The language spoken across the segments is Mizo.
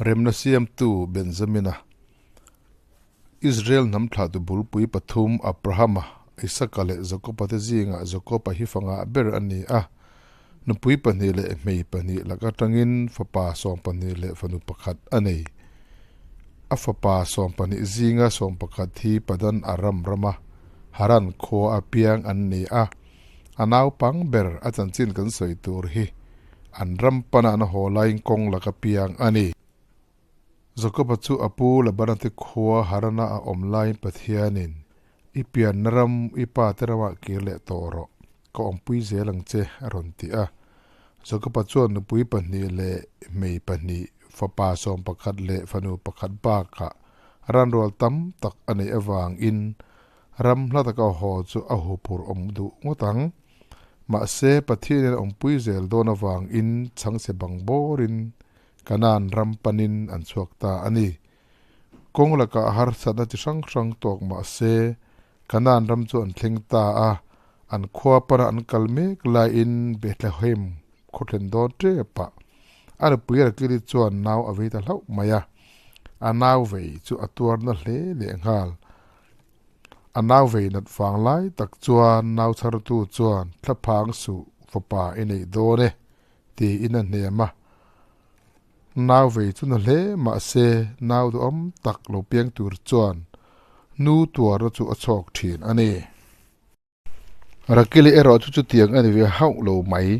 Remna siamtu Benjamina, Israel hnam thlahtu bulpui pathum Abrahama, Isaka leh Jakoba te zingah Jakoba hi fangah ber a ni a. Nupui pahnih leh hmei pahnih lak atangin fapa sawmpahnih leh fanu pakhat a nei. A fapa sawmpahnih zinga sawmpakhat hi Padan Aram rama Haran khua a piang an ni a. A naupang ber a chanchin kan sawi tur hi an ram pana an haw laiin kawng laka piang a ni. Jakoba chu a pu Labana te khua Harana a awm laiin Pathianin, I pianna ram, i pa te ramah kir leh tawh rawh, ka awmpui zel ang che, a rawn ti a. Jakoba chuan nupui pahnih leh hmei pahnih, fapa sawmpakhat leh fanu pakhat bakah ranrual tam tak a neih avangin Ram hla taka haw chu a huphurh awm duh ngawt ang. Mahse, Pathianin a awmpui zel dawn avangin chhangchhe bang bawrin Kanaan ram panin an chhuak ta a ni. Kawng lakah harsatna chi hrang hrang tawk mahse, Kanaan ram chu an thleng ta a, an khua pana an kal mek laiin Bethlehem khaw thlen dawn tepah a nupui Rakili chuan nau a vei ta hlauh mai a, a nau vei chu a tuarna hle lehnghal. A nau vei nat vang lai tak chuan nau chhartu chuan thlaphang suh fapa i neih dawn e tiin a hnem a. Nau vei chu na hle mahse nau duhawm tak lo piang tur chuan nu tuarna chu a chhawk thin a ni. Rakili erawh chu chutiang a ni ve hauh lo mai.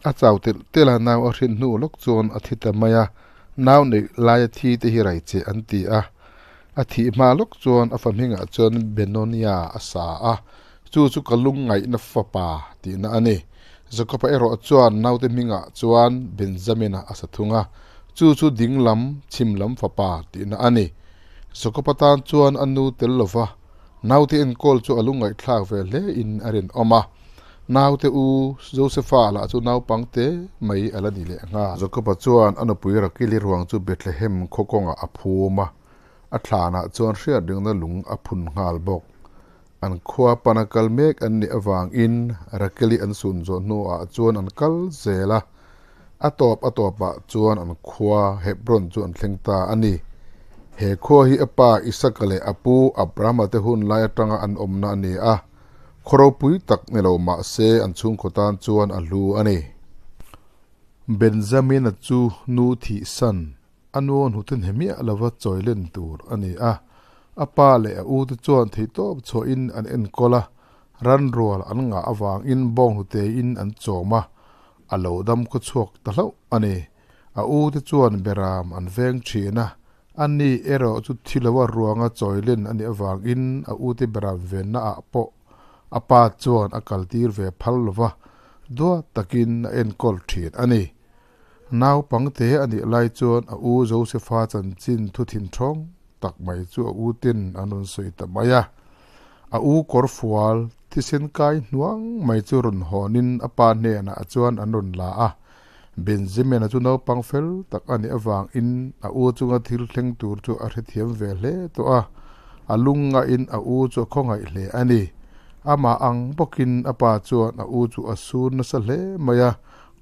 A chau telh telh a, nau a hrin hnu lawk chuan a thi ta mai a, nau neih laia thi te hi rai che an ti a. A thih hma lawk chuan a fa hmingah chuan Benonia a sa a, chu chu ka lungngaihna fapa tihna a ni. Jakoba erawh chuan naute hmingah chuan Benjamina a sa thung a, chu chu ding lam, chhim lam fapa tihna a ni. Jakoba tan chuan a nu tel lova Naute enkawl chu a lungngaihthlak ve hle in a rinawm a, naute u Josefa lah chu naupang te mai a la ni leh nghal. Jakoba chuan a nupui Rakili ruang chu Bethlehem khaw kawngah a phum a, a thlanah chuan hriatringna lung a phun nghal bawk. An khua pana kal mek an nih avangin Rakili an sun zawh hnuah chuan an kal zel a, A tawp a tawpah chuan an khua Hebron chu an thleng ta a ni. He khua hi a pa Isaka leh a pu Abrahama te hun lai atanga an awmna a ni a, khaw ropui tak ni lo mah se an chhungkaw tan chuan a hlu a ni. Benjamina chu nu thihsan, a nuawn huten he miah lova chawi len tur a ni a. A pa leh a u te chuan theihtawp chhuahin an enkawl a, ranrual an ngah avangin bawnghnute-in an chawm a, A lo dam khaw chhuak ta hlauh a ni. A u te chuan beram an veng thin a, a ni erawh chu thi loa ruanga chawi len a nih avangin a u te beram venna ah pawh a pa chuan a kal tir ve phal lo va, duat takin a enkawl thin a ni. Naupangte a nih lai chuan a u Josefa chanchin thu thin thawng tak mai chu a u ten an rawn sawi ta mai a. A u kawrfual thisen kai hnuang mai chu rawn hawnin a pa hnenah chuan an rawn la a. Benjamin-a chu naupang fel tak a nih avangin a u chunga thil thleng tur chu a hrethiam ve hle tawh a, a lungngahin a u chu a khawngaih hle a ni. Amah ang bawkin a pa chuan a u chu a sur nasa hle mai a,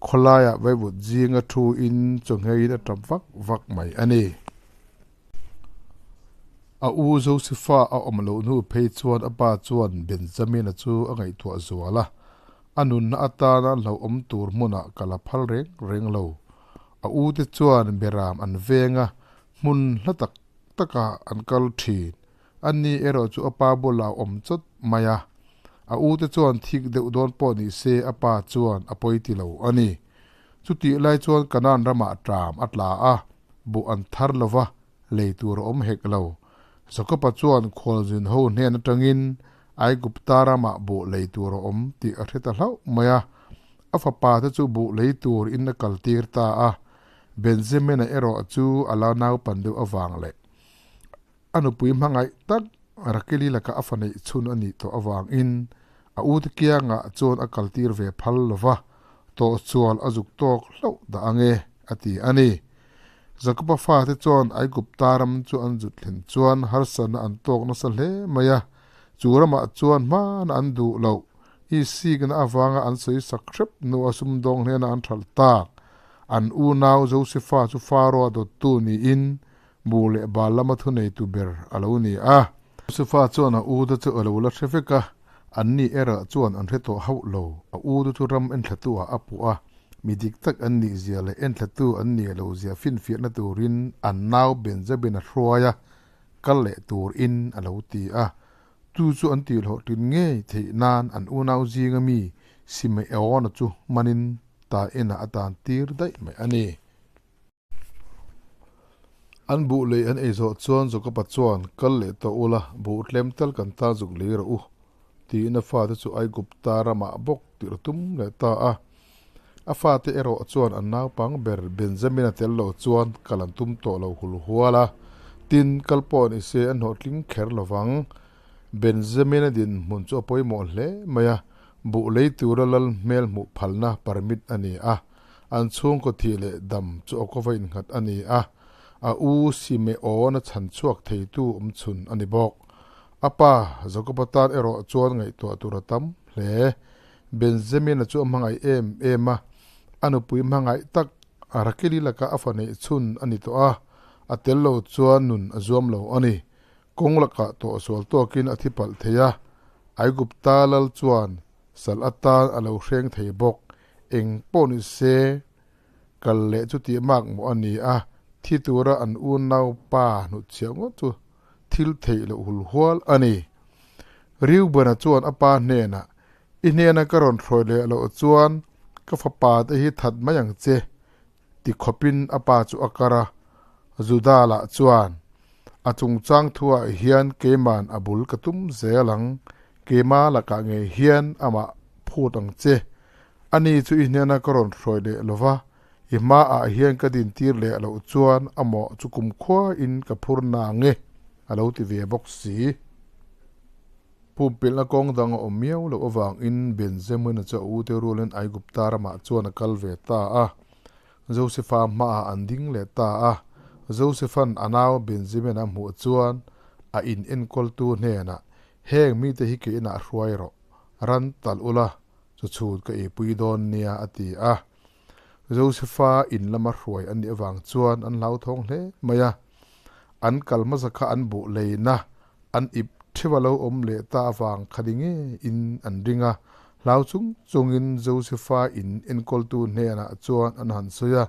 khawlaiah vaivut zinga thuin chawngeiin a tap vak vak mai a ni. A u Josefa a awm loh hnu phei chuan a pa chuan Benjamina chu a ngaihtuah zual a, A nunna atana hlauhawm tur hmunah ka la phal reng reng lo. A u te chuan beram an veng a, hmun hla tak takah an kal thin. Ani erawh chu a pa bulah a awm chawt mai a. A u te chuan thik deuh dawn pawh ni se a pa chuan a pawi ti lo a ni. Chutih lai chuan Kanaan ramah ṭam a tla a, buh an thar lo va, lei tur a awm hek lo. Jakoba chuan khualzin ho hnen atangin Aigupta ramah buh lei tur a awm tih a hre ta hlauh mai a. A fapa te chu buh lei tur in a kal tir ta a. Benjamina erawh chu a la naupan deuh avang leh a nupui hmangaih tak Rakeli laka a fa neih chhun a nih tawh avangin a ute kiangah chuan a kal tir ve phal lo va, tawhsual a zuk tawk hlauh dah ang e, a ti a ni. Jakoba fate chuan Aigupta ram chu an zut thlen chuan harsatna an tawk nasa hle mai a, chu ramah chuan hmana an duh loh, Isikna avanga an sawi sak hrep hnuah sumdawng hnena an hralh tak. An unau Josefa chu Pharaoh-a dawttu niin buh leh bal lama thuneitu ber a lo ni a. Josefa chuan a ute chu a lo la hre vek a, anni erawh chuan an hre tawh hauh lo. A ute chu ram enthlatu-ah a puh a, mi dik tak an nih zia leh enthlatu an nih loh zia finfiahna turin an nau Benjamin-a hruai a, kal leh turin a lo ti a. Chu chu an tihhlawhtlin ngei theih nan an unau zinga mi Simeona chu manin ta inah a tan tir daih mai a ni. An buh lei an ei zawh chuan Jakoba chuan, Kal leh tawh ula, buh tlem tal kan tan zuk lei rawh u, tiin a fate chu Aigupta ramah bawk tirh a tum leh ta a. A fate erawh chuan an naupang ber Benjamin-a tel lo chuan kal an tum tawh lo hul hual a, tin, kal pawh ni se an hlawhtling kher lo vang. Benjamin-a dinhmun chu a pawimawh hle mai a, buh lei tura lal hmel hmuh phalna permit a ni a, an chhungkaw thih leh dam chu a kawva innghat a ni a, a u Simeon-a chhan chhuak theitu awm chhun a ni bawk. A pa Jakob-a tan erawh chuan ngaihtuah tur a tam hle. Benjamin-a chu a hmangaih em em a, a nupui hmangaih tak Rakeli lakah a fa neih chhun a ni tawh a, a tel lo chuan nun a zuam lo a ni. Kawng lakah tawh sual tawkin a thi palh thei a, Aigupta lal chuan sal atan a lo hreng thei bawk. Eng pawh ni se, kal leh chu tih mak maw a ni a, thi tura an unaupa hnutchhiah ngawt chu thil theih loh hul hual a ni. Reuben-a chuan a pa hnenah, I hnena ka rawn hruai leh loh chuan ka fapa te hi that mai ang che, ti khawpin a pa chu a kar a. Judah lah chuan, A chungchang thuah hian keiman a bul ka tum zel ang, keima lakah ngei hian amah phut ang che. Ani chu i hnena ka rawn hruai leh lo va, i hmaah hian ka dintir leh loh chuan a mawh chu kumkhuain ka phur na nge, a lo ti ve bawk si. Pumpelhna kawng dang a awm miau loh avangin Benjamin-a chu a ute rualin Aigupta ramah chuan a kal ve ta a. Josefa hmaah an ding leh ta a. Josefa'n a nau Benjamin-a hmuh chuan a in enkawltu hnenah, Heng mite hi ke inah hruai rawh, ran talh ula, chu chhun ka eipui dawn nia, a ti a. Josefa in lama hruai an nih avang chuan an hlauthawng hle mai a. An kal hmasa kha an buh leina an ip theuh a lo awm leh ta avang kha ni ngeiin an ring a, hlau chung chungin Josefa in enkawltu hnenah chuan an han sawi a,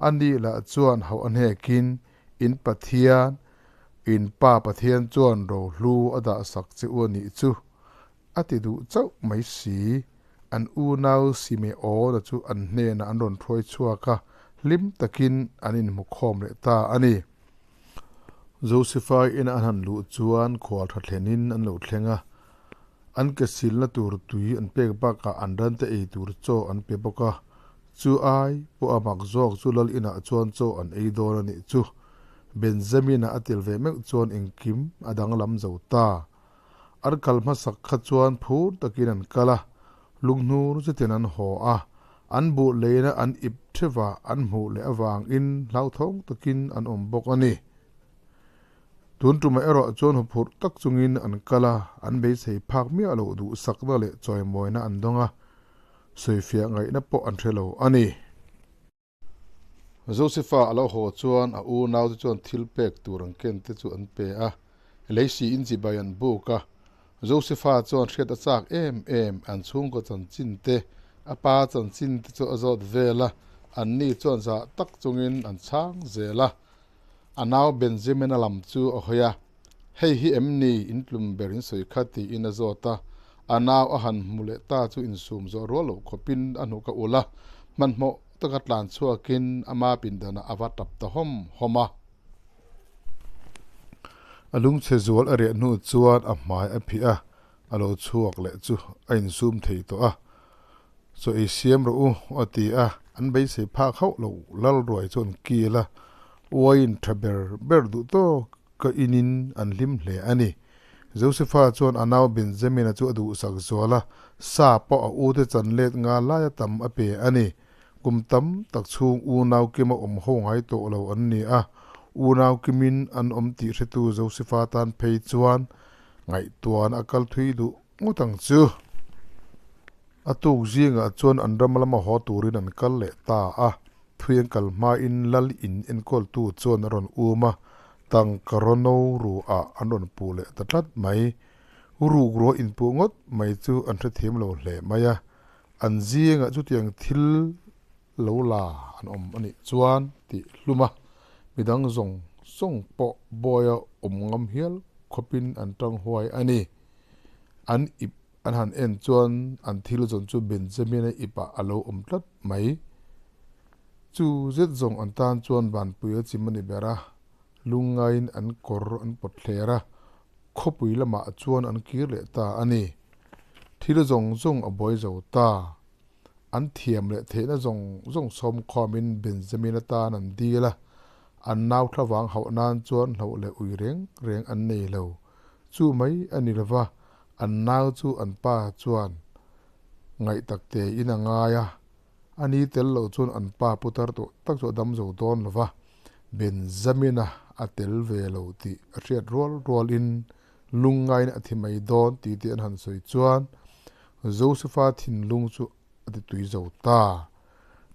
ani lah chuan hauh a hnekin, In Pathian, in Pa Pathian chuan rohlu a dahsak che u a nih chu, a ti duh chauh mai si. An unau Simeona chu an hnenah an rawn hruai chhuak a, hlim takin an inhmu khawm leh ta a ni. Josefa ina an han luh chuan khual tha thlenin an lo thleng a, an ke silna tur tui an pek bakah an rante ei tur chaw an pe bawk a, chu ai pawh a mak zawk chu lal inah chuan chaw an ei dawn a nih chu. Benjamin-a a tel ve meuh chuan engkim a danglam zo ta. An kal hmasak kha chuan phur takin an kal a, lunghnur zetin an haw a, an buh leina an ip theuh a, an hmuh leh avangin hlauthawng takin an awm bawk a ni. Tun tumah erawh chuan huphurh tak chungin an kal a, an beisei phak miah loh duhsakna leh chawimawina an dawng a, sawifiah ngaihna pawh an hre lo a ni. Josefa a lo haw chuan a unaute chuan thil pek tur an ken te chu an pe a, leisi in chibai an buk a. Josefa chuan hriat a chak em em, an chhungkaw chanchin te, a pa chanchin te chu a zawt vel a, anni chuan zah tak chungin an chhang zel a. A nau Benjamin-a lam chu a hawi a, Hei hi em ni in tlum ber in sawi kha tiin a zawt a, a nau a han hmu leh ta chu insum zawh rual loh khawpin a hnuk a ulh a, hmanhmawh taka tlan chhuakin ama pindanah a va tap ta hawm hawm a. A lungchhe zual a riah hnu chuan a hmai a phih a, a lo chhuak leh chu a insum thei tawh a, Chaw ei siam rawh u, a ti a, an beisei phak hauh lo Lalruai chu an kil a, uaiin tha ber ber duh tawk ka inin an hlim hle a ni. Josefa chuan a nau Benjamina chu a duhsak zual a, sa pawh a ute chan let nga laia tam a pe a ni. Kum tam tak chhung unau kima awm ho ngai tawh lo an ni a, unau kimin an awm tih hretu Josefa tan phei chuan ngaihtuahna a kal thui duh ngawt ang chu. A tuk zingah chuan an ram lama haw turin an kal leh ta a. Thui an kal hmain lal in enkawltu chuan a rawn um a, tangka rawno ru ah an rawn puh leh ta tlat mai. Rukruah inpuh ngawt mai chu an hrethiam lo hle mai a, an zingah chutiang thil lo la an awm a nih chuan tih hlum a, midang zawng zawng pawh bawia awm ngam hial khawpin an tang huai a ni. An ip an han en chuan an thil zawn chu Benjamin-a ipah a lo awm tlat mai. Chu zet zawng an tan chuan vanpui a chim a ni ber a, lungngaiin an kawr an pawt thler a, khawpui lamah chuan an kir leh ta a ni. Thil zawng zawng a buai zo ta. An thiam leh theihna zawng zawng sawm khawmin Benjamin atan an dil a, an nau thlavang hauh nan chuan hlauh leh ui reng reng an nei lo. Chu mai a ni lova, an nau chu an pa chuan ngaih tak tein a ngai a, a ni tel loh chuan an pa putar tawh tak chu a dam zo dawn lova, Benjamin-a a tel ve lo tih a hriat rual rualin Lungngain a thi mai dawn tih te an han sawi chuan Josefa thinlung chu a ti tui zo ta.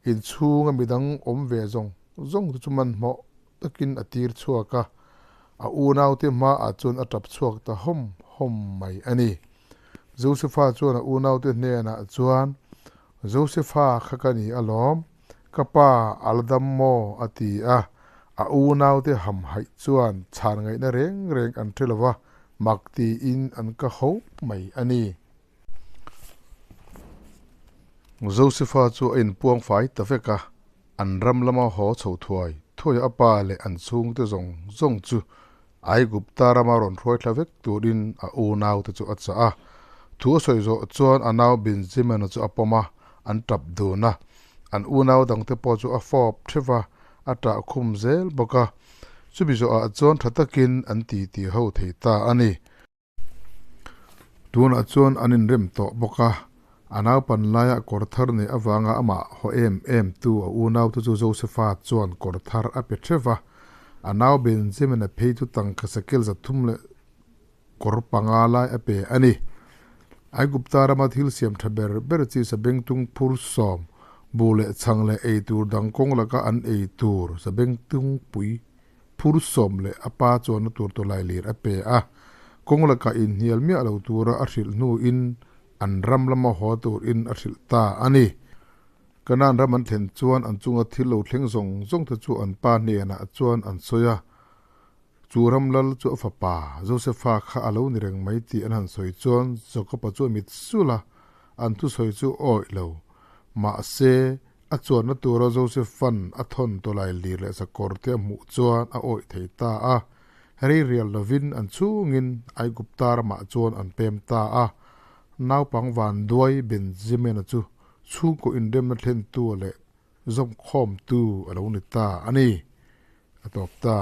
Inchhunga midang awm ve zawng zawng te chu hmanhmawh takin a tir chhuak a, a unaute hmaah chuan a tap chhuak ta hawm hawm mai a ni. Josefa chuan a unaute hnenah chuan, Josefa kha ka ni alawm, Ka pa a la dam maw? a ti a. A unaute hamhaih chuan chhan ngaihna reng reng an hre lo va, mak tiin an ka ho mai a ni. Josefa chu a inpuang fai ta vek a, an ram lama haw chho thuai thuai a pa leh an chhungte zawng zawng chu Aigupta rama rawn hruai thla vek turin a unaute chu a chah a. Thu a sawi zawh chuan a nau Benjamina chu a pawm a, an tap dun a. An unau dangte pawh chu a fawp theuh va, a tah khum zel bawk a. Chumi zawhah chuan tha takin an titi ho thei ta a ni. Tunah chuan an inrem tawh bawk a, a naupan laia kawr thar neih avanga amah haw em em tu a unaute chu Josefa chuan kawr thar a pe theuh va, a nau Benjamin-a phei chu tangka sakel 300 leh kawr panga lai a pe a ni. Aigupta rama thil siam tha ber ber chi sabengtung phur 10, buh leh chhang leh ei tur dang kawng laka an ei tur sabengtung pui Phur 10 leh a pa chuanna tur tawlai lir a pe a, kawng lakah inhnial miah lo tura a hrilh hnuin an ram lama haw turin a hrilh ta a ni. Kanaan ram an thlen chuan an chunga thil lo thleng zawng zawng te chu an pa hnenah chuan an sawi a, chu ram lal chu a fapa Josefa kha a lo ni reng mai tih an han sawi chuan Jakob-a chu a mit sulh a, an thusawi chu awih lo. Mahse, A chuanna tura Joseph-a'n a thawn tawlai lir leh sakawr te a hmuh chuan a awih thei ta a. Rei rial lovin an chhungin Aigupta ramah chuan an pem ta a. Naupang vanduai Benjamin-a chu chhungkaw inremna thlentu leh zawmkhawmtu a lo ni ta a ni. A tawp ta.